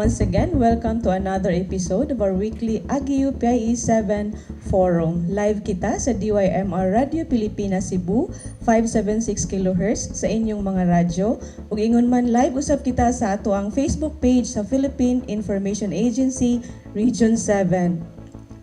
Once again, welcome to another episode of our weekly AGIU PIE 7 Forum. Live kita sa DYMR Radio Pilipinas Cebu, 576 kHz sa inyong mga radyo. Ug ingon man live usab kita sa ato ang Facebook page sa Philippine Information Agency Region 7.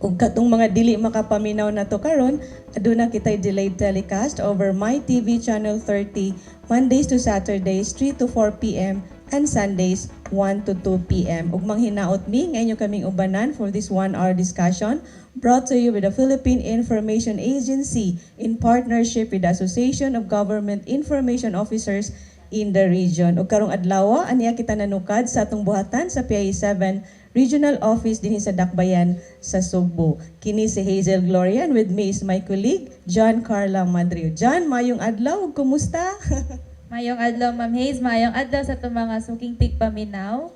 Ug katong mga dili makapaminaw nato karon, aduna kitay delayed telecast over My TV Channel 30 Mondays to Saturdays 3 to 4 p.m. and Sundays 1 to 2 p.m. Ug manghinaot mi nga inyo kaming ubanan for this 1-hour discussion brought to you with the Philippine Information Agency in partnership with the Association of Government Information Officers in the region. Ug karong adlaw, aniya kita nanukad sa atong buhatan sa PIE 7 Regional Office dinhi sa Dakbayan sa Sugbo. Kini si Hazel Gloria and with me is my colleague John Carla Madrio. John, mayong adlaw, ug kumusta? Maayong adlaw, Ma'am Haze, maayong adlaw sa atong mga suking tigpaminaw.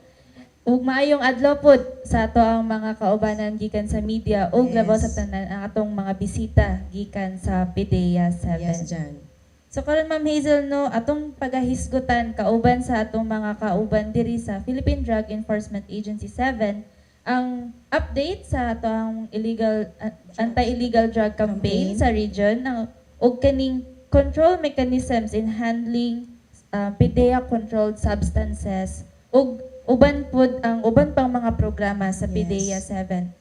Ug maayong adlaw pod sa ato ang mga kaubanan gikan sa media ug labaw sa tanan ang atong mga bisita gikan sa PDEA 7. Yes, John. So karon, Ma'am Hazel, no, atong pagahisgutan kauban sa atong mga kauban diri sa Philippine Drug Enforcement Agency 7 ang update sa atong illegal anti-illegal drug campaign Campaign. sa region ang ug kaning control mechanisms in handling PDEA controlled substances ug uban pud ang uban pang mga programa sa PDEA 7.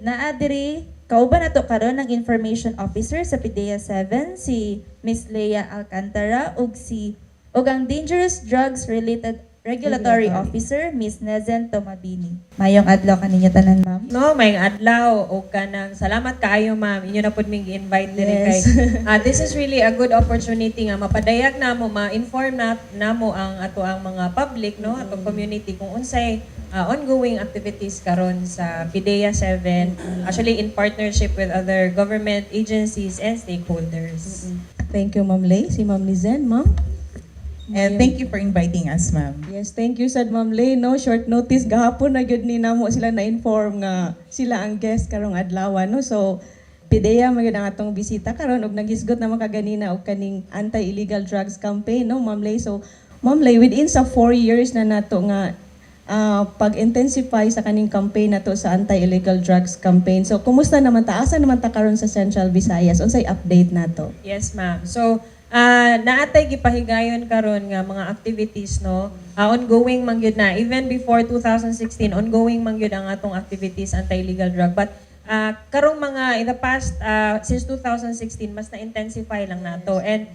Naa diri kauban nato karon ang information officer sa PDEA 7, si Miss Leia Alcantara, ug ang dangerous drugs related regulatory Regulatory. officer, Miss Nezen Tomabini. Mayong adlaw kaninyo tanan, ma'am. No, may adlaw og kanang salamat kaayo, ma'am. Inyo na pud ming gi-invite diri kay this is really a good opportunity nga mapadayag namo, ma-inform na namo ang ato ang mga public, no, atong community kung unsay ongoing activities karon sa PDEA 7, actually in partnership with other government agencies and stakeholders. Thank you, Ma'am Lay. Si Ma'am Nizen, ma'am. And thank you for inviting us, ma'am. Yes, thank you sad, Ma'am Lay. No, short notice gahapon na gyud ni namo sila na-inform nga sila ang guest karong adlaw, no. So PDEA man gyud ang atong bisita karon ug naghisgot naman kaganina og kaning anti-illegal drugs campaign, no, Ma'am Lay. So Ma'am Lay, within sa 4 years na nato nga pag-intensify sa kaning campaign nato sa anti-illegal drugs campaign. So kumusta naman ta? Asa naman ta karon sa Central Visayas? Unsay update nato? Yes, ma'am. So, naatay gipahigayon karon nga mga activities, no. Ongoing man gyud na even before 2016, ongoing man gyud ang atong activities anti-illegal drug. But karong mga in the past since 2016, mas na-intensify lang nato. And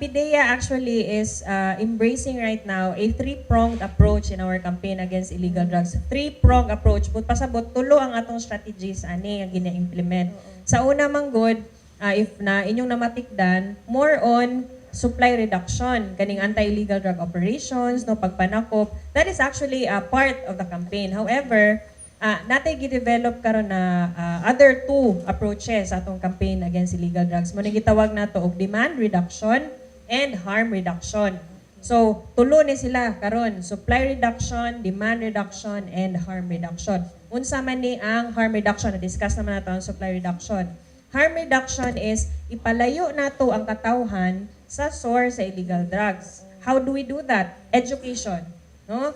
PDEA actually is embracing right now a three-pronged approach in our campaign against illegal drugs. Three-pronged approach. But pasabot, tulo ang atong strategies ani ang gina-implement. Sa una man gud, if na inyong namatikdan, more on supply reduction, kaning anti-illegal drug operations, no, pagpanakop, that is actually a part of the campaign. However, natay gi-develop karon na other two approaches sa atong campaign against illegal drugs. Mo gitawag nato og demand reduction and harm reduction. So, tulo ni sila karon: supply reduction, demand reduction, and harm reduction. Unsa man ni ang harm reduction? Na-discuss naman nato ang supply reduction. Harm reduction is ipalayo nato ang katawhan sa source sa illegal drugs. How do we do that? Education, no?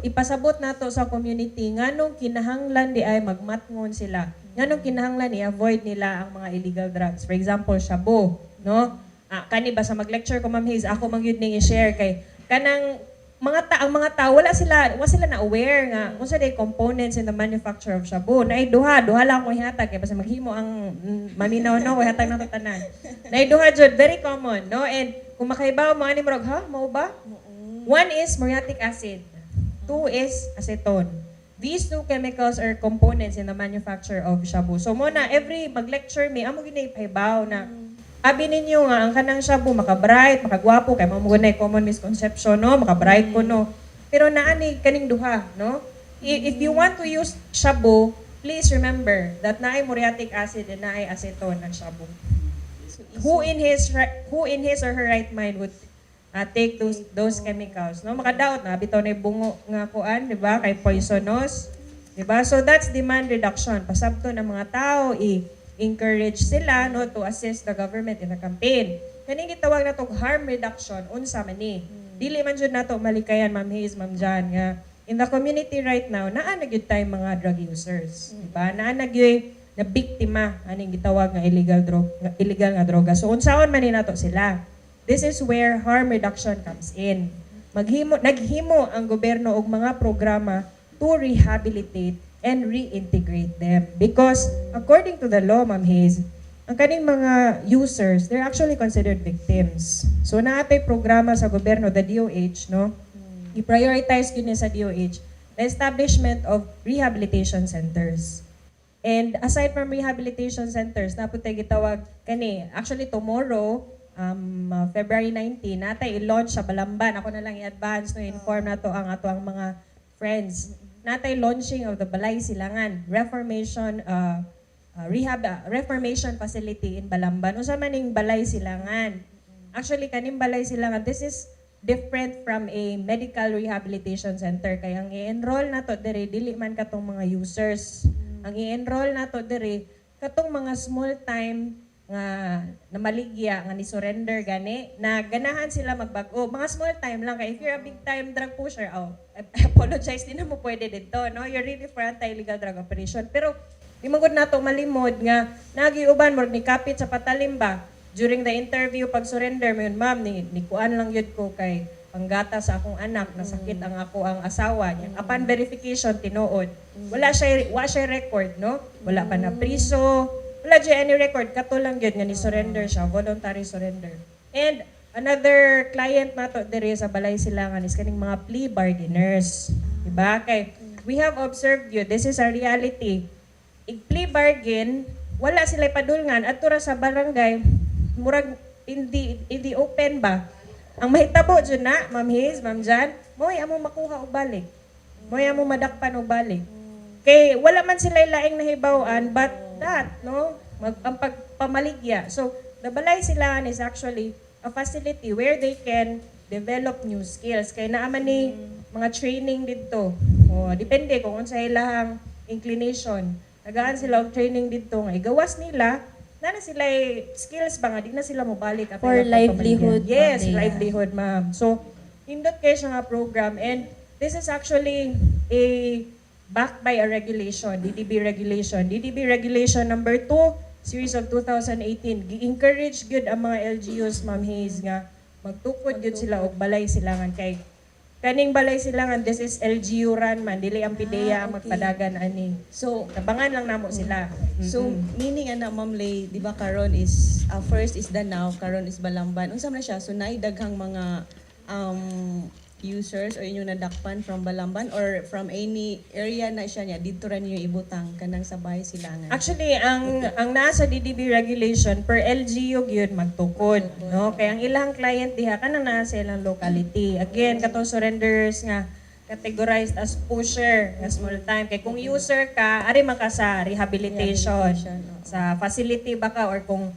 Ipasabot nato sa community nganong kinahanglan di ay magmatngon sila. Nganong kinahanglan i-avoid nila ang mga illegal drugs. For example, shabu, no? Kani ba sa mag-lecture ko, Ma'am Haze, ako man gyud ning i-share kay kanang mga ta ang mga tao wala sila na aware nga unsa day components in the manufacture of shabu. Naay duha, duha lang ko ihatag kay basta maghimo ang maminaw, no, ko ihatag nato tanan. Naay duha jud, very common, no? And kung makaibaw mo ani, murag, "Ha, mao ba?" One is muriatic acid. Two is acetone. These two chemicals are components in the manufacture of shabu. So mo na every mag-lecture may amo gyud ipahibaw na abi ninyo nga ang kanang shabu maka-bright, makagwapo kay mao mo na common misconception, no, maka-bright ko, no. Pero naa ni kaning duha, no? If you want to use shabu, please remember that naay muriatic acid and naay acetone ang shabu. So, Who in his or her right mind would take those chemicals, no? Makadaot na bitaw na bungo nga kuan, di ba, kay poisonous, di ba? So that's demand reduction. Pasabto ng mga tao, i-encourage sila, no, to assist the government in the campaign. Kaning gitawag nato harm reduction, unsa man ni? Dili man jud nato malikayan, Ma'am Hayes, Ma'am Jan, nga in the community right now naa na gyud tay mga drug users, di ba? Naa na gyud na biktima aning gitawag nga illegal drug, nga illegal nga droga. So unsaon man ni nato sila? This is where harm reduction comes in. Maghimo naghimo ang gobyerno og mga programa to rehabilitate and reintegrate them because according to the law, Ma'am Hayes, ang kaning mga users, they're actually considered victims. So naa tay programa sa gobyerno, the DOH, no? I-prioritize gyud ni sa DOH the establishment of rehabilitation centers. And aside from rehabilitation centers, naa pod tay gitawag kani, actually tomorrow, February 19, natay i-launch sa Balamban. Ako na lang i-advance, no, inform nato ang ato ang mga friends. Natay launching of the Balay Silangan Reformation Rehab Reformation Facility in Balamban. Unsa man ning Balay Silangan? Actually, kaning Balay Silangan, this is different from a medical rehabilitation center kay ang i-enroll nato diri dili man katong mga users. Ang i-enroll nato diri katong mga small time nga namaligya nga ni surrender gani na ganahan sila magbag-o. Mga small time lang, kay if you're a big time drug pusher, oh, I apologize, di na mo pwede dito, no? You're really for anti-illegal drug operation, pero di man gud nato malimod nga nagiuban murag ni kapit sa patalim ba during the interview. Pag surrender mo yun, "Ma'am, ni kuan lang yun ko kay panggata sa akong anak, nasakit ang ako ang asawa niya." Upon verification, tinuod. Wala siya record, no? Wala pa na priso, wala siya any record. Kato lang yun nga ni surrender siya, voluntary surrender. And another client nato diri sa Balay Silangan is kaning mga plea bargainers. Diba? Kay we have observed you, this is a reality. Ig plea bargain, wala sila padulngan at ra sa barangay, murag in the open ba. Ang mahitabo jud na, Ma'am Hayes, Ma'am Jan, mo'y amo makuha og balik. Mo'y amo madakpan og balik. Kay wala man sila laing nahibaw-an but that, no? Ang pagpamaligya. So, the Balay Silangan is actually a facility where they can develop new skills. Kay naa man ni mga training dito. O, depende kung unsa ilahang inclination. Tagaan sila og training dito nga igawas nila na na sila skills ba nga di na sila mobalik at For ilang pagpamaligya. livelihood, Yes, Ma'am Lea. Livelihood, ma'am. So, nindot kay siya nga program and this is actually a backed by a regulation, DDB regulation. DDB regulation number 2, series of 2018. Gi-encourage gyud ang mga LGUs, Ma'am Hayes, nga magtukod gyud sila og Balay Silangan kay kaning Balay Silangan, this is LGU run man, dili ang PDEA ang magpadagan ani. So, Tabangan lang namo sila. So, meaning ana, Ma'am Lay, di ba karon is first is Danao, karon is Balamban. Unsa man siya? So naay daghang mga users or inyong nadakpan from Balamban or from any area na siya niya dito ra ninyo ibutang kanang sa Balay Silangan? Actually, ang nasa DDB regulation, per LGU gyud magtukod, no? Kay ang ilang client diha kanang naa sa ilang locality. Again, katong surrenderers nga categorized as pusher nga small time. Kay kung user ka, ari man ka sa rehabilitation, Rehabilitation, oo. sa facility ba ka, or kung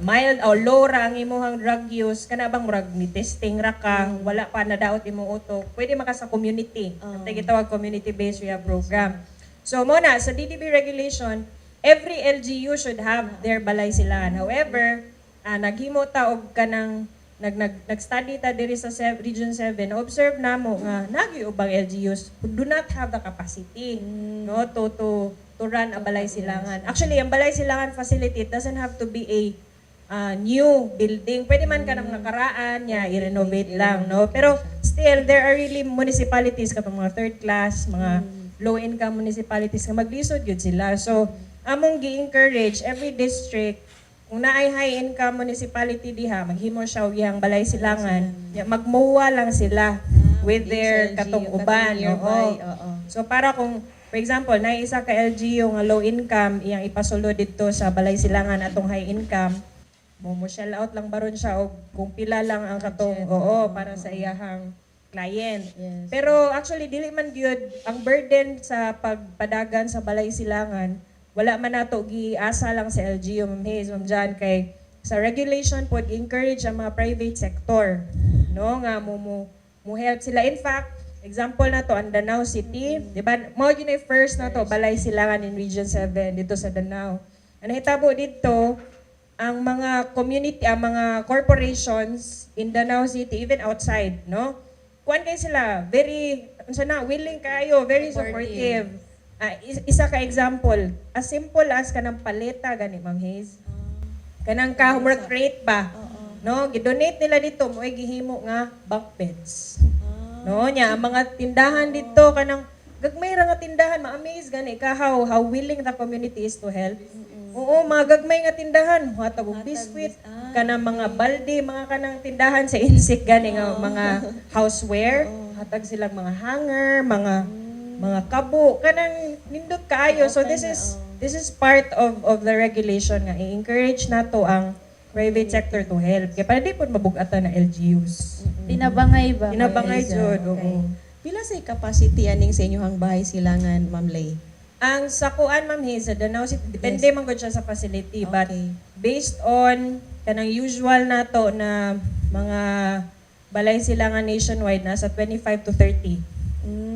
mild or low ra ang imuhang drug use, kana bang murag ni testing ra ka, wala pa nadaot imong utok, pwede man ka sa community. Oo. Ang gitawag community based rehab program. So mo na sa DDB regulation, every LGU should have their Balay Silangan. However, naghimo ta og kanang nag nag nag-study ta diri sa Region 7, observe namo nga nagi ubang LGUs who do not have the capacity, no, to run a Balay Silangan. Actually, ang Balay Silangan facility, it doesn't have to be a new building. Pwede man ka ng nakaraan niya, i-renovate lang, no? Pero still, there are really municipalities, katong mga third class, mga low income municipalities nga maglisod gyud sila. So, among gi-encourage every district, kung naay high income municipality diha, maghimo siya og iyang Balay Silangan, ya, magmuwa lang sila with their sa LGU, katong uban. Nearby, Oo. Oo. So para kung, for example, na isa ka LGU nga low income, iyang ipasulod didto sa Balay Silangan atong high income, mo shell out lang baron siya og kung pila lang ang katong, oo, para sa iyahang client. Pero actually, dili man gyud ang burden sa pagpadagan sa Balay Silangan, wala man nato giasa lang sa LGU, Ma'am Hayes, Ma'am Jan, kay sa regulation pod encourage ang mga private sector, no, nga mo help sila. In fact, example na to ang Danao City, di ba? Mao gyud na first na to Balay Silangan in Region 7 dito sa Danao. Ang nahitabo dito, ang mga community, ang mga corporations in Danao City, even outside, no? Kuan kay sila, very, unsa na, willing kayo, very supportive. Isa ka example, as simple as kanang paleta gani, Ma'am Hayes. Kanang ka work rate ba? No, gidonate nila dito mo gihimo nga bunk beds. No, nya ang mga tindahan dito, kanang gagmay ra nga tindahan, ma-amaze gani ka how willing the community is to help. Oo, mga gagmay nga tindahan, hatag og biskwit, kanang mga balde, mga kanang tindahan sa insik gani nga mga houseware, hatag silang mga hanger, mga kabo, kanang nindot kaayo. So this is part of the regulation nga i-encourage nato ang private sector to help. Kaya para di po mabugatan na LGUs. Tinabangay ba? Tinabangay Ma'am? jud, oo. Okay. Pila say capacity aning sa inyong bahay silangan, Ma'am Lay? Ang sakuan, Ma'am Hazel, Danao City, depende man gud siya sa facility, but based on kanang usual nato na mga balay silangan nationwide, nasa 25 to 30.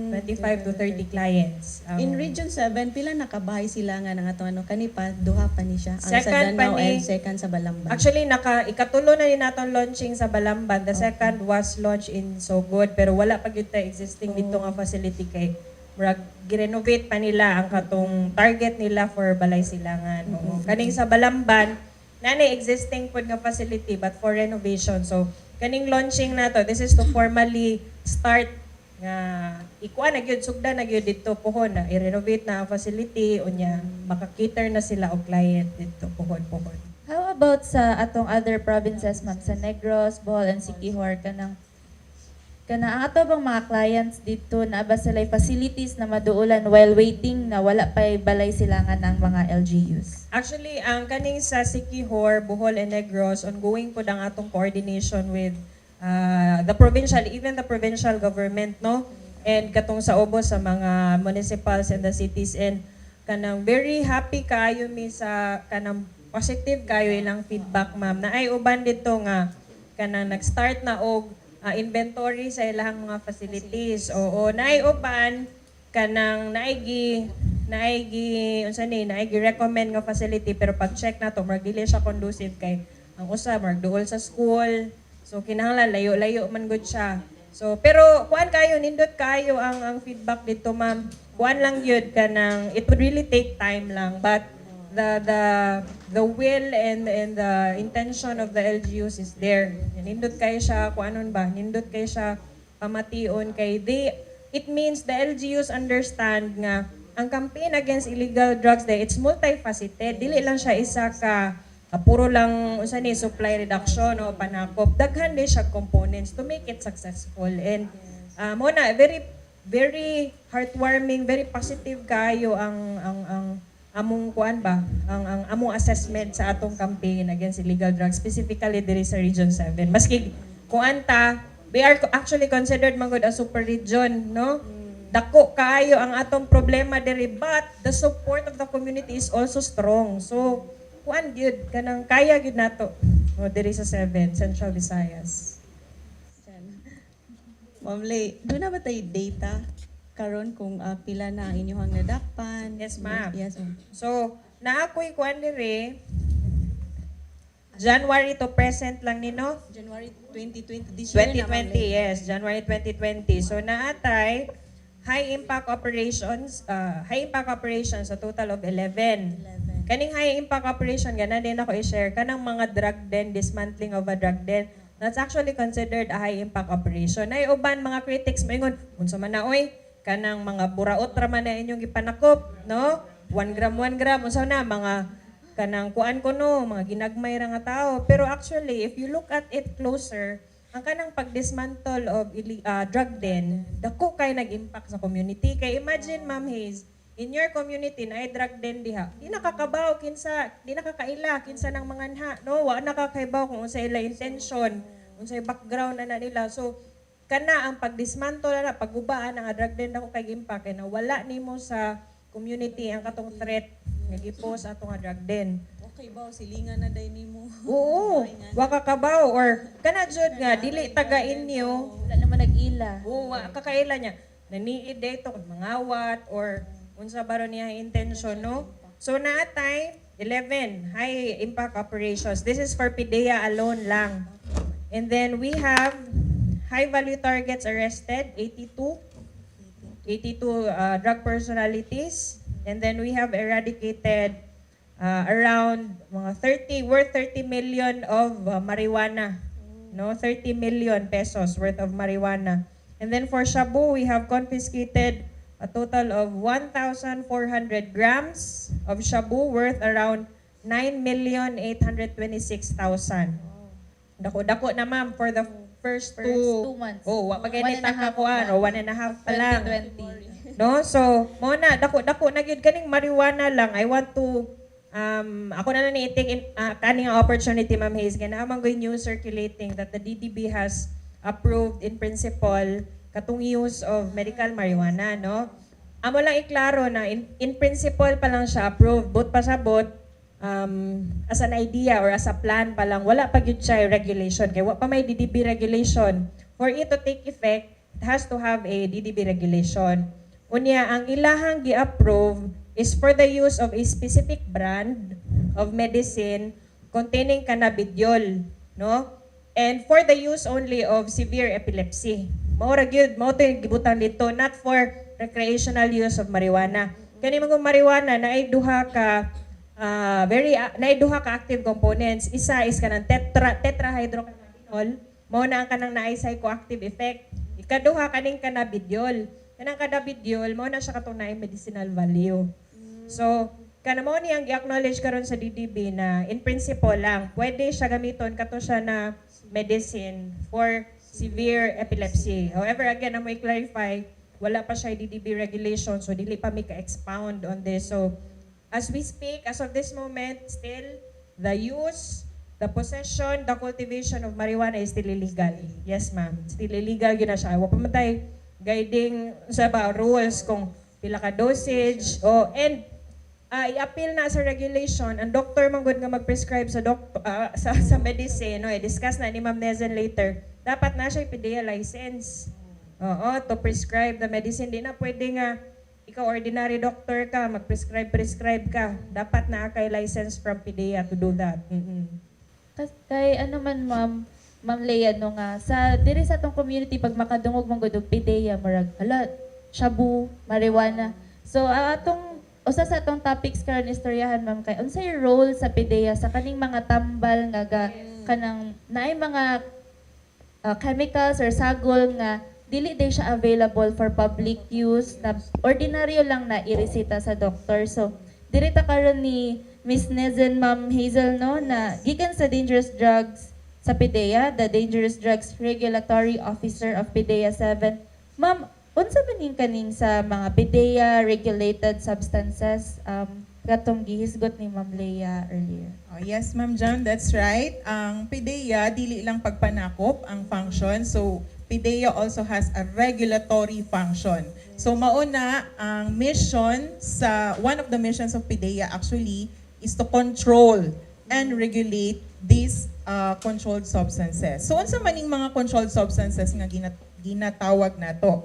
25 to 30 clients. In Region 7, pila nakabahay silangan ang atong ano kani pa duha pa ni siya? Ang sa Second pa Danao ni- and second sa Balamban. Actually, ikatulo na ni natong launching sa Balamban. The second was launched in Sogod, pero wala pa gyud tay existing dito nga facility kay murag girenovate pa nila ang katong target nila for Balay Silangan. Oo. Kaning sa Balamban, naa existing pod nga facility but for renovation. So, kaning launching nato, this is to formally start nga ikuan na gyud, sugdan na gyud dito pohon na i-renovate na ang facility, unya maka-cater na sila og client dito pohon pohon. How about sa atong other provinces, ma'am? Sa Negros, Bohol, and Siquijor, kanang ang ato bang mga clients dito na ba sila facilities na maduulan while waiting na wala pa'y balay silangan ng mga LGUs? Actually, ang kaning sa Siquijor, Bohol, and Negros, ongoing po ang atong coordination with the provincial, even the provincial government, no? And katong sa ubos sa mga municipals and the cities, and kanang very happy kaayo mi sa kanang positive kayo ilang feedback, ma'am, na ay uban dito nga kanang nag-start na og inventory sa ilang mga facilities. Oo, naay uban kanang naay gi unsa ni, naay gi recommend nga facility, pero pag check nato, murag dili siya conducive kay ang usa murag duol sa school. So kinahanglan layo-layo man gud siya. So pero kuan kayo, nindot kayo ang feedback dito, ma'am. Kuan lang gyud, kanang it would really take time lang, but the will and the intention of the LGUs is there. Nindot kayo siya kuanon ba? Nindot kayo siya pamation kay they it means the LGUs understand nga ang campaign against illegal drugs day, it's multifaceted. Dili lang siya isa ka puro lang unsa ni, supply reduction o panakop. Daghan din siya components to make it successful, and mo na very very heartwarming, very positive kayo ang among kuan ba, ang among assessment sa atong campaign against illegal drugs, specifically diri sa Region 7. Maski kuan ta, we are actually considered man gud a super region, no? Dako kaayo ang atong problema diri, but the support of the community is also strong. So kuan gyud, kanang kaya gyud nato, no, diri sa 7 Central Visayas. Ma'am Lay, duna ba tay data karon kung pila na ang inyong nadakpan? Yes, ma'am. Yes, ma'am. So, naa ko'y kuan diri, January to present lang ni, no? January 2020 this year na, Ma'am 2020, Lay. Yes, January 2020. So naatay high impact operations, a total of 11. 11. Kaning high impact operation, gana din ako i-share, kanang mga drug den, dismantling of a drug den, that's actually considered a high impact operation. Ay uban mga critics maingon, "Unsa man na oy, kanang mga buraot ra man na inyong gipanakop, no? 1 gram, 1 gram, unsa na mga kanang kuan ko, no, mga ginagmay ra nga tao." Pero actually, if you look at it closer, ang kanang pag-dismantle of drug den, dako kay nag-impact sa community. Kay imagine, Ma'am Hayes, in your community na ay drug den diha, di nakakabaw kinsa, di nakakaila kinsa ng mga nha, no? Wa nakakaibaw kung unsa ila intention, unsay background na nila. So Kana ang pagdismantle na, paggubaan ang drug den, dako kay impact kay nawala nimo sa community ang katong threat nga gi-pose ato nga drug den. Okay ba, silingan na day nimo. Oo, wa ka kabaw or kana jud nga dili taga inyo. Wala naman nag-ila. Oo, wa kakaila niya. Naniid dito kung mangawat or unsa ba ron niya intention, no? So naa tay 11 high impact operations. This is for PDEA alone lang. And then we have high value targets arrested, 82. 82 drug personalities. And then we have eradicated around mga 30, worth 30 million of marijuana. No, ₱30 million worth of marijuana. And then for shabu, we have confiscated a total of 1,400 grams of shabu worth around 9,826,000. Dako-dako na, ma'am, for the first, First two, 2 months. Oh, wa pa One and gani a half kuan month. o 1.5 pa lang. 2020. No? So, mo na dako dako na gyud kaning marijuana lang. I want to ako na lang ni i-take in, kaning opportunity, Ma'am Hayes, kay naa man goy news circulating that the DDB has approved in principle katong use of medical marijuana, no? Amo lang iklaro na in principle pa lang siya approved, but pasabot as an idea or as a plan pa lang, wala pa gyud siya regulation kay wa pa may DDB regulation. For it to take effect, it has to have a DDB regulation. Unya, ang ilahang gi-approve is for the use of a specific brand of medicine containing cannabidiol, no? And for the use only of severe epilepsy. Mao ra gyud, mao to yung gibutang dito, not for recreational use of marijuana. Kani mga marijuana naay duha ka very naay duha ka active components. Isa is kanang tetrahydrocannabinol, mao na ang kanang naay psychoactive effect. Ikaduha, kaning cannabidiol. Kanang cannabidiol mao na siya katong naay medicinal value. So, kana mao ni ang gi-acknowledge karon sa DDB na in principle lang pwede siya gamiton kato siya na medicine for severe epilepsy. However, again, amo i-clarify, wala pa siya DDB regulation, so dili pa mi ka-expound on this. So, as we speak, as of this moment, still the use, the possession, the cultivation of marijuana is still illegal. Yes, ma'am. Still illegal gyud na siya. Wa pa man tay guiding sa ba rules kung pila ka dosage o and i-appeal na sa regulation ang doctor man gud nga mag-prescribe sa doctor sa medicine, no, i-discuss na ni Ma'am Nezen later, dapat na siya PDEA license, oo, to prescribe the medicine. Di na pwede nga ikaw ordinary doctor ka, mag-prescribe prescribe ka. Dapat na kay license from PDEA to do that. Kay ano man, ma'am, Ma'am Leia, no, nga sa diri sa atong community, pag makadungog man gud og PDEA, murag hala, shabu, marijuana. So ang atong usa sa atong topics karon istoryahan, ma'am, kay unsay role sa PDEA sa kaning mga tambal nga ga, kanang naay mga chemicals or sagol nga dili day siya available for public use, na ordinaryo lang na ireseta sa doktor. So diri ta karon ni Miss Nezen, Ma'am Hazel, no, na gikan sa dangerous drugs sa PDEA, the Dangerous Drugs Regulatory Officer of PDEA 7. Ma'am, unsa man ning kaning sa mga PDEA regulated substances katong gihisgot ni Ma'am Leia earlier? Oh, yes, Ma'am John, that's right. Ang PDEA, dili lang pagpanakop ang function. So, PDEA also has a regulatory function. So, mauna, ang mission sa, one of the missions of PDEA actually is to control and regulate these controlled substances. So, unsa maning mga controlled substances nga ginatawag nato?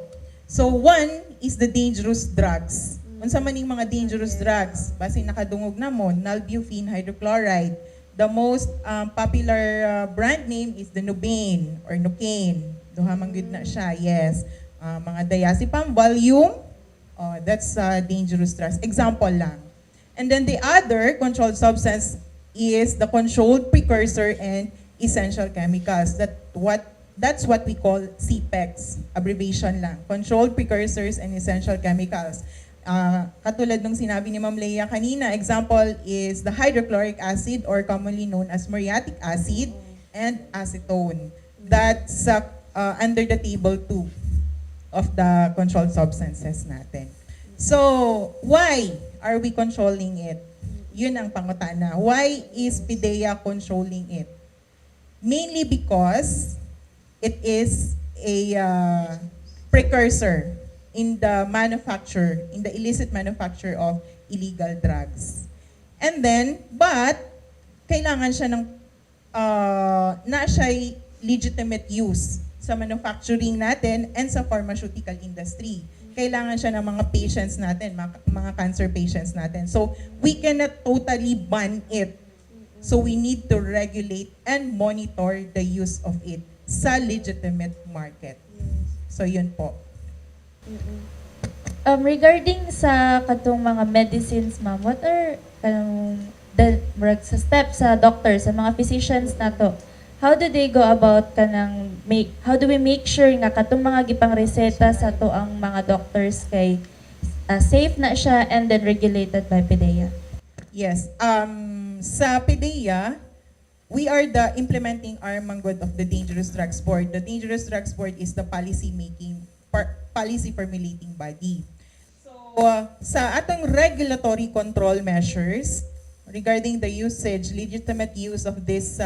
So, one is the dangerous drugs. Unsa maning mga dangerous drugs? Basin nakadungog na mo, nalbuphine hydrochloride. The most popular brand name is the Nubain or Nucaine. Duha man gyud na siya, yes. Mga diazepam, Valium, oh, that's dangerous drugs. Example lang. And then the other controlled substance is the controlled precursor and essential chemicals. That's what we call CPEX, abbreviation lang. Controlled precursors and essential chemicals. Katulad nung sinabi ni Ma'am Leia kanina, example is the hydrochloric acid or commonly known as muriatic acid and acetone. That's under the table 2 of the controlled substances natin. So, why are we controlling it? Yun ang pangutana. Why is PDEA controlling it? Mainly because it is a a precursor in the manufacture, in the illicit manufacture of illegal drugs. And then, but, kailangan siya ng, na siya legitimate use sa manufacturing natin and sa pharmaceutical industry. Kailangan siya ng mga patients natin, mga cancer patients natin. So, we cannot totally ban it. So, we need to regulate and monitor the use of it sa legitimate market. So, yun po. Regarding sa katong mga medicines, ma'am, what are kanang the murag sa steps sa doctor, sa mga physicians nato? How do they go about kanang make how do we make sure nga katong mga gipang reseta sa ato ang mga doctors kay safe na siya and then regulated by PDEA? Yes. Sa PDEA, we are the implementing arm manggod of the Dangerous Drugs Board. The Dangerous Drugs Board is the policy making, policy formulating body. So, sa atong regulatory control measures regarding the usage, legitimate use of this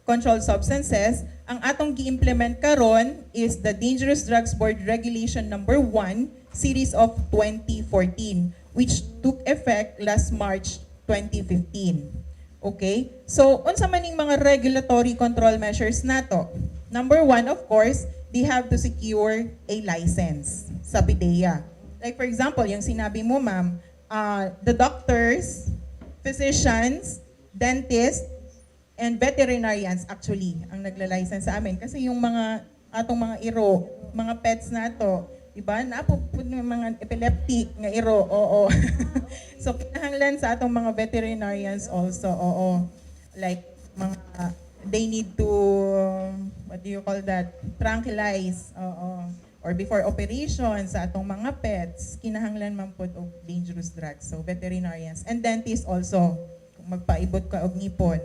controlled substances, ang atong gi-implement karon is the Dangerous Drugs Board Regulation number 1, series of 2014, which took effect last March 2015. Okay? So, unsa man ning mga regulatory control measures nato? Number one, of course, they have to secure a license sa PDEA. Like for example, yung sinabi mo, ma'am, the doctors, physicians, dentists, and veterinarians actually ang nagla-license sa amin. Kasi yung mga atong mga iro, mga pets nato, di ba? Naa pod yung mga epileptic nga iro, oo. So kinahanglan sa atong mga veterinarians also, oo. Like mga they need to, what do you call that? Tranquilize, oo. Or before operation sa atong mga pets, kinahanglan man pod og dangerous drugs. So veterinarians and dentists also, kung magpaibot ka og ngipon.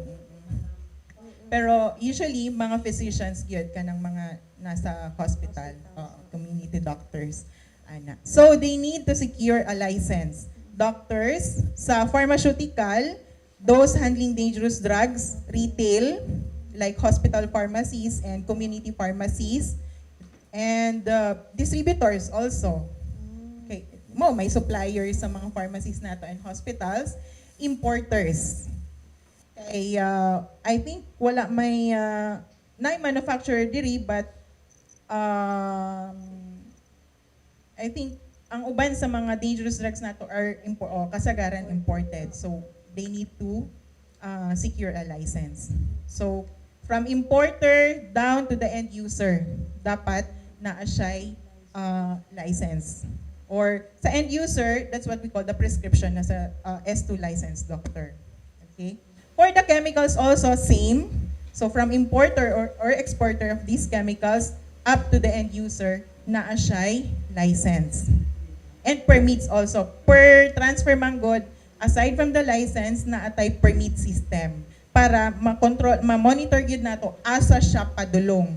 Pero usually mga physicians gyud, kanang mga nasa hospital, oo, community doctors ana. So they need to secure a license. Doctors sa pharmaceutical, those handling dangerous drugs, retail like hospital pharmacies and community pharmacies, and distributors also. Okay, mo may suppliers sa mga pharmacies nato and hospitals, importers. Kay I think wala may na manufacturer diri, but I think ang uban sa mga dangerous drugs nato are oh, kasagaran imported. So they need to secure a license. So from importer down to the end user, dapat naa siya'y license. Or sa end user, that's what we call the prescription na sa S2 license doctor. Okay? For the chemicals also, same. So from importer or exporter of these chemicals up to the end user, naa siya'y license. And permits also. Per transfer manggod, aside from the license, naa tay permit system para ma-control, ma-monitor gyud nato asa siya padulong.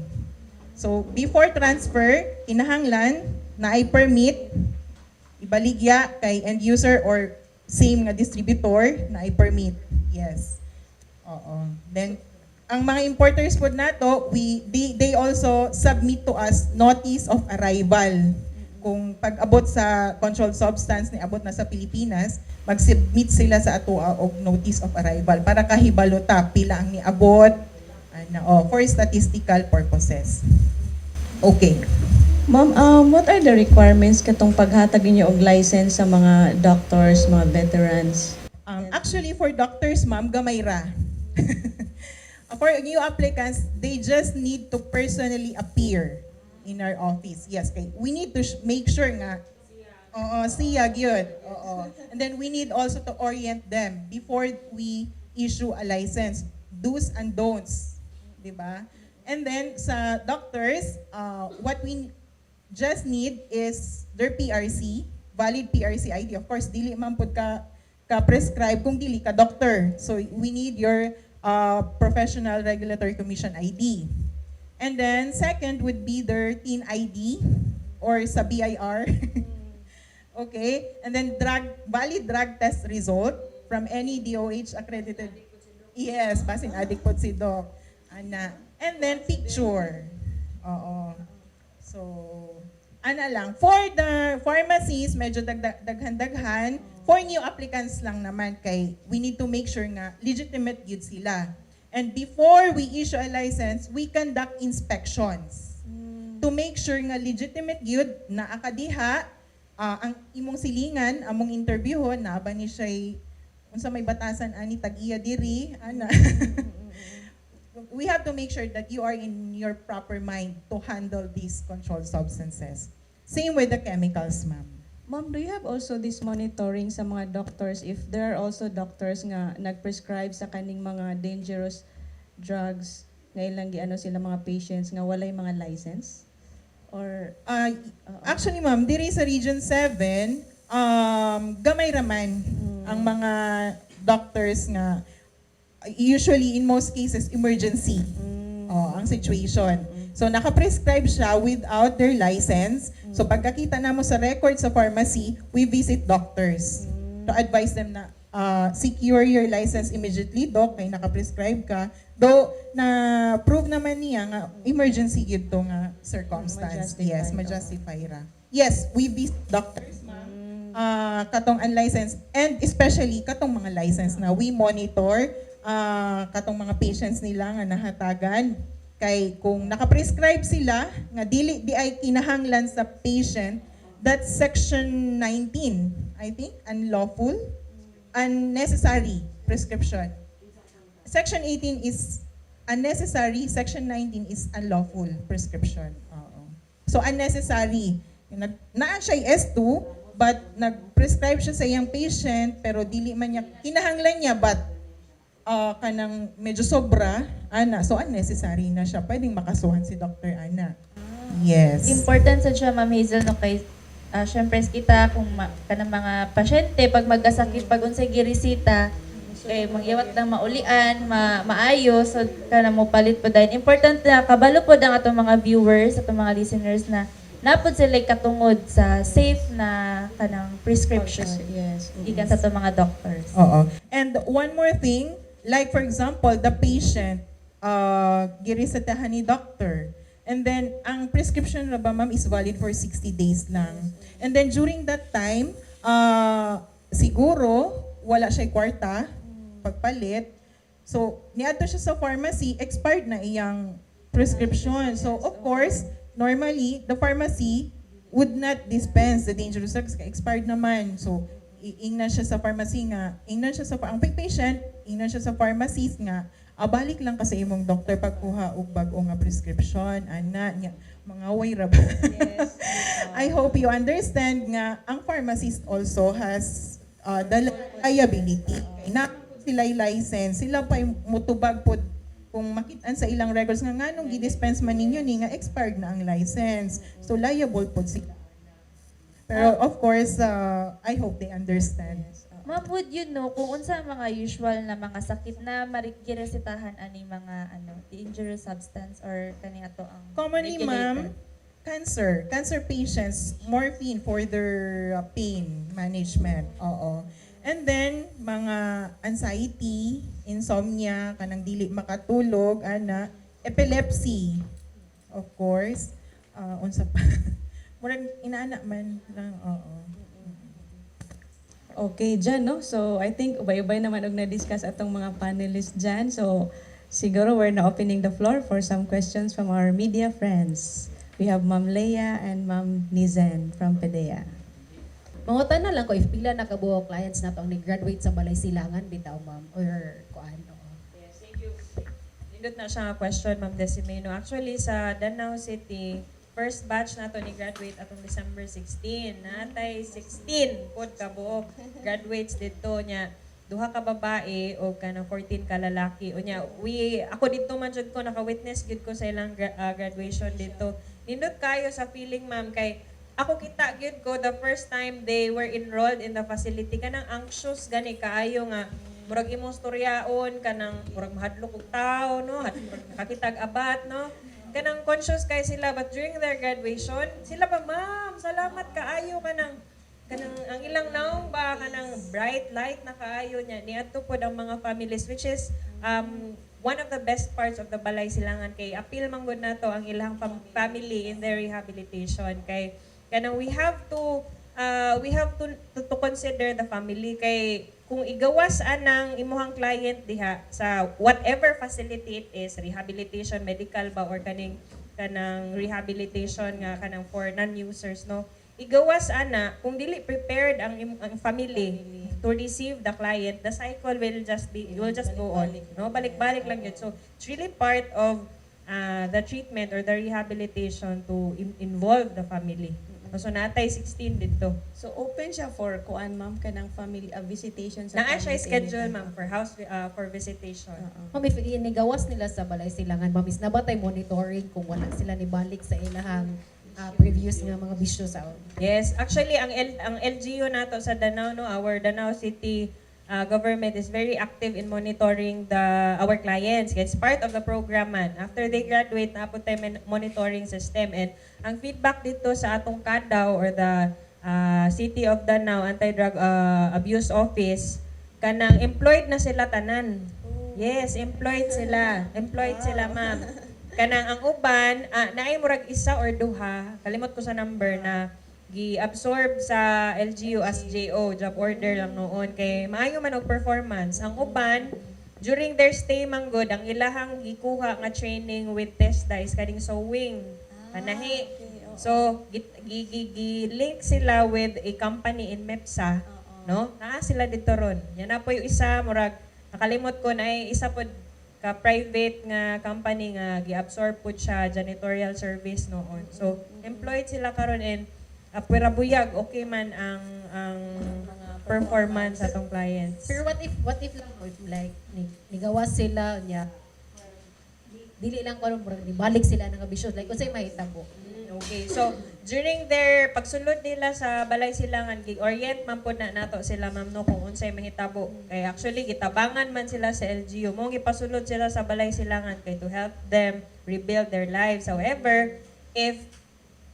So before transfer, kinahanglan naay permit, ibaligya kay end user or same nga distributor naay permit. Yes. Oo. Then ang mga importers pod nato, we they also submit to us notice of arrival. Kung pag-abot sa controlled substance ni abot na sa Pilipinas, mag-submit sila sa ato og notice of arrival para kahibalo ta pila ang niabot ana, oh, for statistical purposes. Okay. Ma'am, what are the requirements katong paghatag ninyo og license sa mga doctors, mga veterans? Actually, for doctors, ma'am, gamay ra. For new applicants, they just need to personally appear in our office. Yes, kay we need to make sure nga oo, siya gyud. Oo. And then we need also to orient them before we issue a license. Do's and don'ts, 'di ba? And then sa doctors, what we just need is their PRC, valid PRC ID. Of course, dili man pud ka prescribe kung dili ka doctor. So we need your Professional Regulatory Commission ID. And then second would be their TIN ID or sa BIR. Okay? And then drug valid drug test result from any DOH accredited. Yes, basin addict pod si Doc. Ana. And then picture. Oo. So, ana lang. For the pharmacies, medyo daghan-daghan. For new applicants lang naman, kay we need to make sure nga legitimate gyud sila. And before we issue a license, we conduct inspections to make sure nga legitimate gyud naa ka diha, ang imong silingan, among interviewon, naa ba ni siya unsa may batasan ani tag-iya diri ana. We have to make sure that you are in your proper mind to handle these controlled substances. Same with the chemicals, ma'am. Ma'am, do you have also this monitoring sa mga doctors if there are also doctors nga nag-prescribe sa kaning mga dangerous drugs nga ilang giano sila mga patients nga walay mga license? Or Actually, ma'am, diri sa Region 7, gamay raman ang mga doctors nga usually, in most cases, emergency, oh, ang situation. So naka-prescribe siya without their license. So pagkakita namo sa record sa pharmacy, we visit doctors to advise them na secure your license immediately, doc, kay naka-prescribe ka. Though na prove naman niya nga emergency gyud to nga circumstance. Ma-justify, Yes, oo. Ma-justify ra. Yes, we visit doctors, ma'am. Katong unlicensed and especially katong mga license na we monitor katong mga patients nila nga nahatagan, kay kung naka-prescribe sila nga dili diay kinahanglan sa patient, that's section 19, I think, unlawful unnecessary prescription. Section 18 is unnecessary, section 19 is unlawful prescription. Oo. So unnecessary. Naa siya S2 but nag-prescribe siya sa iyang patient pero dili man niya kinahanglan niya, but kanang medyo sobra ana, so unnecessary na siya. Pwedeng makasuhan si Dr. Ana. Yes. Important sa siya, Ma'am Hazel, no, kay syempre kita kung kanang mga pasyente pag magkasakit, pag unsay giresita kay mangyawat lang maulian, maayo, so kana mo palit po dahil important na kabalo pod ang atong mga viewers, atong mga listeners na napod sila katungod sa safe na kanang prescription gikan sa atong mga doctors. Oo. And one more thing, like for example, the patient, giresetahan ni doctor. And then, ang prescription na ba, ma'am, is valid for 60 days lang. And then, during that time, siguro, wala siya kwarta, pagpalit. So, niadto siya sa pharmacy, expired na iyang prescription. So, of course, normally, the pharmacy would not dispense the dangerous drugs kay expired naman. So, ingnan siya sa pharmacy nga, ingnan siya sa ang patient, ingnan siya sa pharmacist nga, balik lang ka sa imong doctor pagkuha og bag-o nga prescription, ana niya, mangaway ra ba? Yes. I hope you understand nga ang pharmacist also has the liability. Na sila license, sila pa yung mutubag pod kung makitaan sa ilang records nga nganong gi-dispense man ninyo ni nga expired na ang license. So liable pod sila. Pero of course, I hope they understand. Yes. Oo. Ma'am, would you know kung unsa ang mga usual na mga sakit na giresetahan ani mga ano dangerous substance or kani ato ang Commonly, ma'am, regulated? Cancer. Cancer patients, morphine for their pain management. Oo. And then, mga anxiety, insomnia, kanang dili makatulog, ana, epilepsy, of course. Unsa pa? Murag inaana man lang, oo. Okay, dyan, no? So, I think ubay-ubay naman og na-discuss atong mga panelists dyan. So, siguro we're now opening the floor for some questions from our media friends. We have Ma'am Leia and Ma'am Nizen from PDEA. Mangutan na lang ko if pila na kabuok clients nato ang nag-graduate sa Balay Silangan bitaw, ma'am, or kuan, oo. Yes, thank you. Nindot na siya nga question, Ma'am Decimeno. Actually, sa Danao City, first batch nato ni graduate atong December 16. Natay 16 pod kabuok graduates dito niya. Duha ka babae o kanang 14 ka lalaki. Unya, we ako dito man jud ko naka-witness gyud ko sa ilang graduation dito. Nindot kayo sa feeling, ma'am, kay ako kita gyud ko the first time they were enrolled in the facility, kanang anxious gani kaayo nga murag imong storyaon, kanang murag mahadlok og tao, no, murag nakakitag abat, no, kanang conscious kay sila. But during their graduation, sila pa, "Ma'am, salamat kaayo," kanang ang ilang naong ba, kanang bright light na kaayo niya. Niadto pod ang mga families, which is One of the best parts of the Balay Silangan kay apil man gud nato ang ilang family in their rehabilitation kay kanang we have to consider the family kay kung igawas anang imuhang client diha sa whatever facility it is, rehabilitation, medical ba, or kaning kanang rehabilitation nga kanang for non-users, no, igawas ana, kung dili prepared ang family to receive the client, the cycle will just go on, no, balik-balik lang yun. So it's really part of the treatment or the rehabilitation to involve the family. So natay 16 dito. So open siya for kuan, ma'am, kanang family visitation sa Naa siya family schedule, anytime. ma'am, for house for visitation. Oo. Ma'am, if inigawas nila sa Balay Silangan, ma'am, is naa ba tay monitoring kung wala sila nibalik sa ilahang previous nga mga bisyo sa Yes, actually ang LGU nato sa Danao, no, our Danao City government is very active in monitoring the our clients. It's part of the program man. After they graduate, naa pod tay monitoring system, and ang feedback dito sa atong CADAO or the City of Danao Anti-Drug Abuse Office, kanang employed na sila tanan. Yes, employed sila. Employed sila, ma'am. Kanang ang uban, naay murag isa or duha, kalimot ko sa number, na gi-absorb sa LGU as JO, job order lang noon kay maayo man og performance. Ang uban, during their stay man gud, ang ilahang gikuha nga training with TESDA is kaning sewing, panahi. So, gi-link sila with a company in MEPSA, no? Naa sila dito ron. Yan na po yung isa, murag, nakalimot ko na ay isa po ka private nga company nga gi-absorb po siya janitorial service noon. So, employed sila karon and pwera buyag, okay man ang performance atong clients. Pero what if lang, if like nigawas sila niya, dili lang kuno, murag nibalik sila ng bisyo, like unsay mahitabo? Okay. So, during their pagsulod nila sa Balay Silangan, gi-orient man po na nato sila, ma'am, no, kung unsay mahitabo. Kay actually gitabangan man sila sa LGU. Mo gipasulod sila sa Balay Silangan kay to help them rebuild their lives. However, if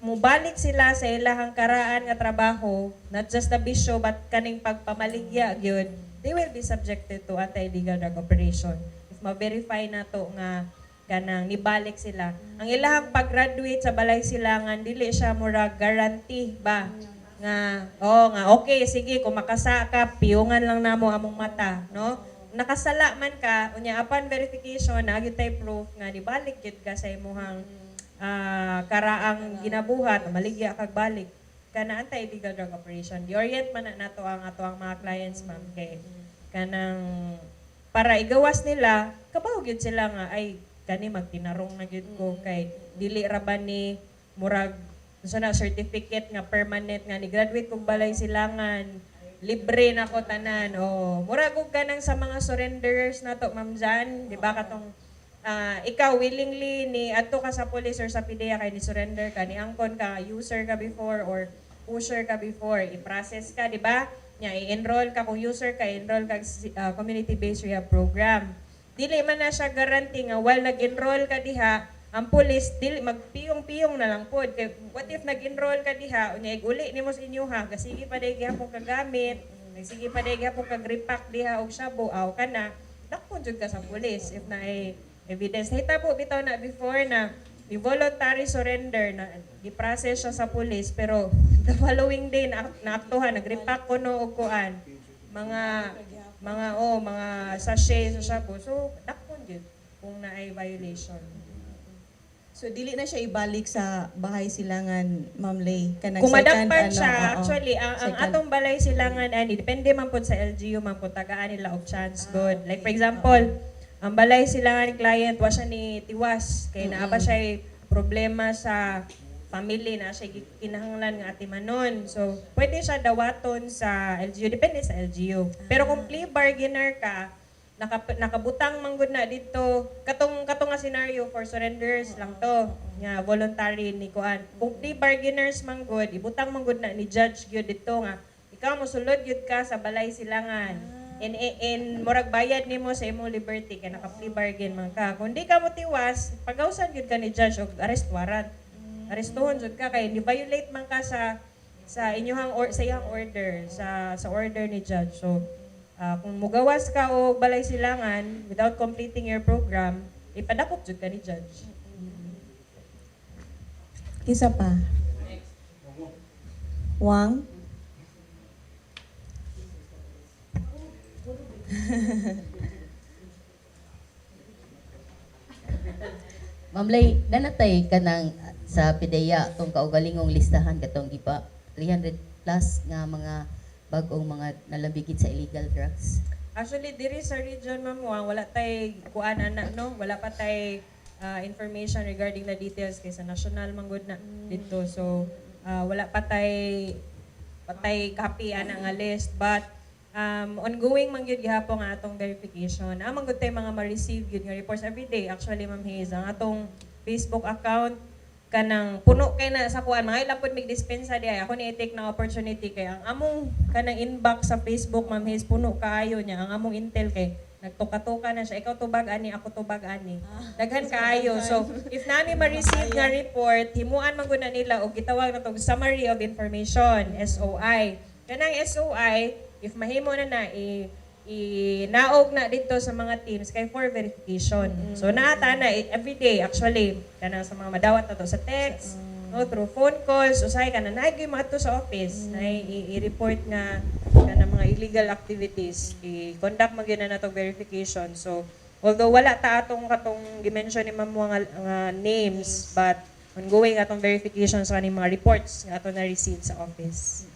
mubalik sila sa ilahang karaan nga trabaho, not just the bisyo but kaning pagpamaligya gyud, they will be subjected to anti-illegal drug operation. If ma-verify nato nga kanang nibalik sila. Ang ilahang pag-graduate sa Balay Silangan, dili siya murag guarantee ba nga oh nga okay, sige, kung makasa ka, piyungan lang namo among mata, no? Nakasala man ka, unya upon verification naa gyud tay proof nga nibalik gyud ka sa imuhang karaang ginabuhat, maligya kag balik kana anti-illegal drug operation. Gi-orient man na nato ang ato ang mga clients, ma'am, kay kanang para igawas nila, kabaw gyud sila nga ay kani magtinarong na gyud ko kay dili ra ba ni murag unsa na certificate nga permanent nga ni graduate kog Balay Silangan, libre na ko tanan. Oh, murag og kanang sa mga surrenderers nato, Ma'am Jan, di ba, katong ikaw willingly ni adto ka sa police or sa PDEA kay ni surrender ka, ni angkon ka, user ka before or pusher ka before, i-process ka, di ba? Nya i-enroll ka, kung user ka, enroll ka sa community-based rehab program. Dili man na siya guarantee nga while nag-enroll ka diha, ang police dili magpiyong-piyong na lang pod. Kay what if nag-enroll ka diha, unya ig-uli nimo sa inyo ha, sige pa day gihapon kagamit, sige pa day gihapon kag repack diha og shabu, aw ka na, dakpon jud ka sa police if naay evidence. Nahitabo bitaw na before na voluntary surrender na gi-process siya sa police, pero the following day na naaktuhan nag-repack kuno og kuan, mga oh mga sachet sa shabu. So dakpon jud kung naay violation. So dili na siya ibalik sa Bahay Silangan, Ma'am Lay? Kanang Kung second, madakpan ano, siya, oo. Actually, ang Second. atong Balay Silangan, ani, depende man po sa LGU, man po tagaan nila og chance good. Like for example, ang Balay Silangan client, wa siya ni tiwas, kay naa ba siya problema sa family na siya kinahanglan nga atimanon. So, pwede siya dawaton sa LGU, depende sa LGU. Pero kung plea bargainer ka, nakabutang manggod na dito katong nga scenario for surrenders lang to nga voluntary ni kuan, kung plea bargainers manggod, ibutang manggod na ni judge gyud dito nga ikaw mosulod gyud ka sa Balay Silangan in murag bayad nimo sa imong liberty kay naka plea bargain man ka. Kung di ka motiwas, pagawsan gyud ka ni judge og arrest warrant, arestuhon jud ka kay ni violate man ka sa inyong or sa iyang order, sa order ni judge. So Kung mugawas ka og balay silangan without completing your program, ipadakop jud ka ni judge. Kinsa pa? Wang? Ma'am Lay, nanatay ka ng sa PDEA tong kaugalingong listahan katong gipa 300 plus nga mga bag-ong mga nalambigit sa illegal drugs. Actually, diri sa region, Ma'am Wang, wala tay kuan ana, no? Wala pa tay information regarding the details kay sa national man gud na dito. So, wala pa tay copy ana nga list, but ongoing man gyud gihapon nga atong verification. Naa man gud tay mga ma-receive gyud nga reports every day. Actually, Ma'am Haze, ang atong Facebook account kanang puno kay na sa kuan, mga ilang pud mig dispensa di ay ako ni i-take na opportunity kay ang among kanang inbox sa Facebook, Ma'am Haze, puno kaayo niya. Ang among intel kay nagtuka-tuka na siya, ikaw tubag ani, ako tubag ani, daghan kaayo. So if nami ma-receive nga report, himuan man gud na nila og gitawag na tog summary of information, SOI. Kanang SOI, if mahimo na na i inaog na dito sa mga teams kay for verification. So naata na every day actually, kanang sa mga madawat na to sa text, no, through phone calls, usahay kana naay maadto sa office, naay i-report nga kanang mga illegal activities, i-conduct man gyud na nato verification. So although wala ta atong katong gi-mention ni Ma'am nga names, but ongoing atong verification sa kaning mga reports nga ato na receive sa office.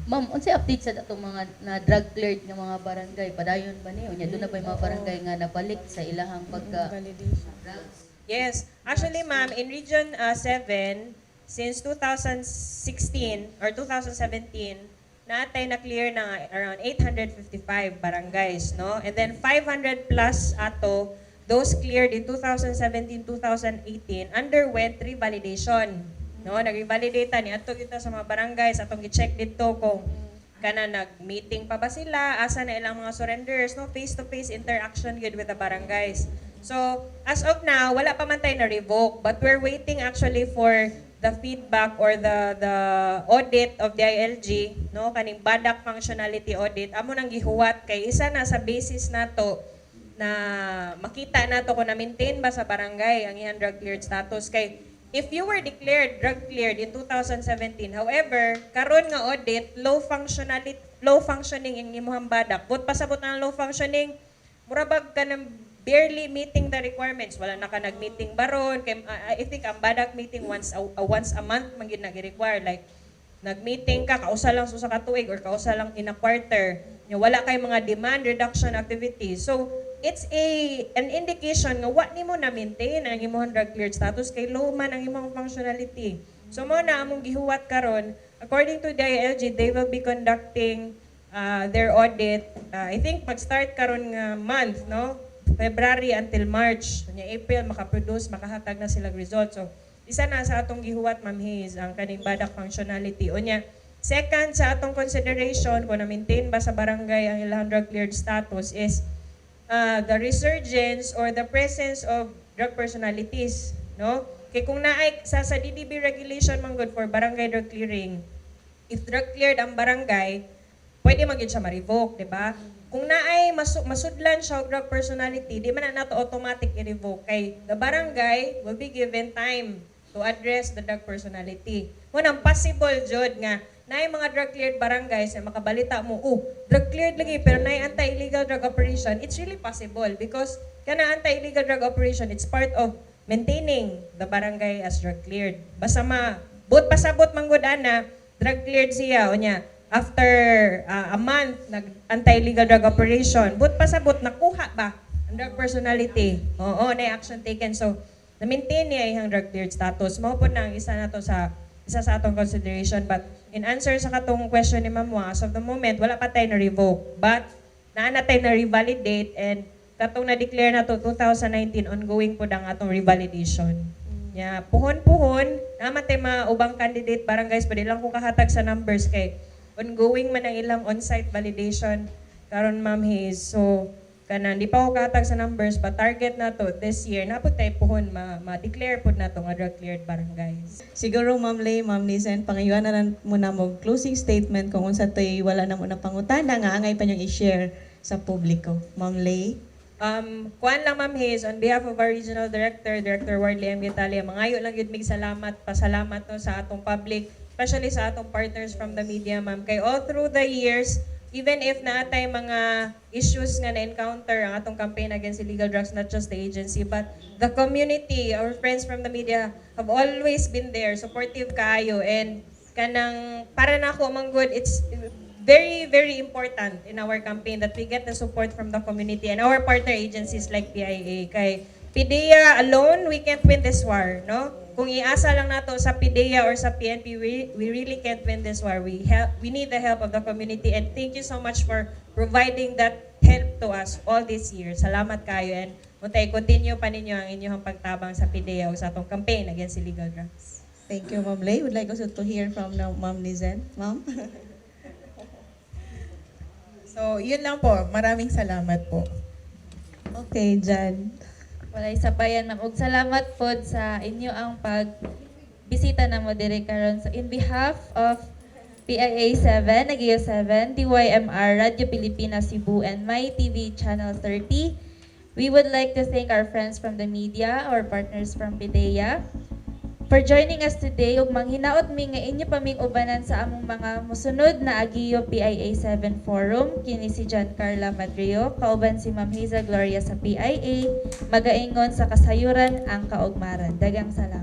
Ma'am, unsay update sa atong mga na drug cleared nga mga barangay? Padayon ba ni? Unya duna ba yung mga barangay nga nabalik sa ilahang pagka Validation. drugs? Yes. Actually, ma'am, in Region 7, since 2016 or 2017, natay na clear na around 855 barangays, no? And then 500 plus ato, those cleared in 2017, 2018, underwent revalidation. No, nag-revalidate ta ni adto kita sa mga barangays, atong gi-check dito kung kana nag-meeting pa ba sila, asa na ilang mga surrenders, no? Face-to-face interaction gyud with the barangays. So, as of now, wala pa man tayo na-revoke, but we're waiting actually for the feedback or the audit of the DILG, no? Kaning BADAC functionality audit. Amo nang gihuwat kay isa na sa basis nato na makita nato kung na-maintain ba sa barangay ang iyang drug cleared status, kay if you were declared drug cleared in 2017, however, karon nga audit, low functionality, low functioning ang imong BADAC, but pasabot na ang low functioning, mura bag ka ng barely meeting the requirements, wala na ka nag-meeting baron kay I think ang BADAC meeting once a month man gyud nag-require, like nag-meeting ka kausa lang sa ka tuig or kausa lang in a quarter. Nya wala kay mga demand reduction activities. So it's a an indication nga wa nimo na maintain ang imong drug cleared status kay low man ang imong functionality. So mo na among gihuwat karon. According to the DILG, they will be conducting their audit, I think mag-start karon nga month, no, February until March. Nya April makaproduce, makahatag na sila result. So isa na sa atong gihuwat, Ma'am Hayes, ang kaning BADAC functionality. Unya, second sa atong consideration kung na-maintain ba sa barangay ang ilang drug cleared status is the resurgence or the presence of drug personalities, no? Kay kung naay sa DDB regulation man gud for barangay drug clearing, if drug cleared ang barangay, pwede man gyud siya ma-revoke, di ba? Kung naay masudlan siya og drug personality, di man na nato automatic i-revoke kay the barangay will be given time to address the drug personality. Mo nang possible jud nga naay mga drug cleared barangays na makabalita mo, "Oh, drug cleared lagi pero naay anti-illegal drug operation." It's really possible because kana anti-illegal drug operation, it's part of maintaining the barangay as drug cleared. Basta ma but pasabot man gud ana, drug cleared siya, unya after a month nag anti-illegal drug operation, but pasabot nakuha ba ang drug personality? Oo, na action taken. So na-maintain niya iyang drug cleared status. Mao pod na ang isa nato sa isa sa atong consideration. But in answer sa katong question ni Ma'am Wang, as of the moment, wala pa tayo na-revoke. But naa na tayo na-revalidate and katong na-declare na to 2019, ongoing po ang atong revalidation. Yeah, puhon-puhon, naman tay mga ubang candidate barangays, pwede lang ko kahatag sa numbers kay ongoing man ang ilang on-site validation karon, Ma'am Hayes. So kanang di pa ko kahatag sa numbers, but target na to this year na pud tay puhon ma-declare pud nato nga drug cleared barangays. Siguro, Ma'am Lay, Ma'am Nizen, pangayuan na lang muna mo closing statement kung unsa to'y wala na mo na pangutana nga angay pa niyong i-share. Sa publiko. Ma'am Lay? Kuan lang, Ma'am Hayes, on behalf of our Regional Director, Director Wardley M. Gitalia, mangayo lang gyud mig salamat, pasalamat, no, sa atong public, especially sa atong partners from the media, ma'am. Kay all through the years, even if naatay mga issues nga na-encounter ang atong campaign against illegal drugs, not just the agency, but the community, our friends from the media have always been there, supportive kaayo, and kanang para nako man gud, it's very, very important in our campaign that we get the support from the community and our partner agencies like PIA. Kay PDEA alone, we can't win this war, no? Kung iasa lang nato sa PDEA or sa PNP, we really can't win this war. We need the help of the community, and thank you so much for providing that help to us all this year. Salamat kaayo, and untay continue pa ninyo ang inyong pagtabang sa PDEA o sa atong campaign against illegal drugs. Thank you, Ma'am Lay. Would like also to hear from now, Ma'am Nizen. Ma'am? So, yun lang po. Maraming salamat po. Okay, Jan. Walay sapayan, ma'am. Ug salamat pod sa inyo ang pag bisita namo diri karon. So in behalf of PIA 7, Ageo 7, DYMR, Radyo Pilipinas Cebu, and My TV Channel 30, we would like to thank our friends from the media, our partners from PDEA, for joining us today ug manghinaot mi nga inyo pa ming ubanan sa among mga musunod na Agiyo PIA 7 Forum. Kini si John Carla Madrio kauban si Ma'am Hazel Gloria sa PIA, magaingon sa kasayuran ang kaugmaran. Daghang salamat.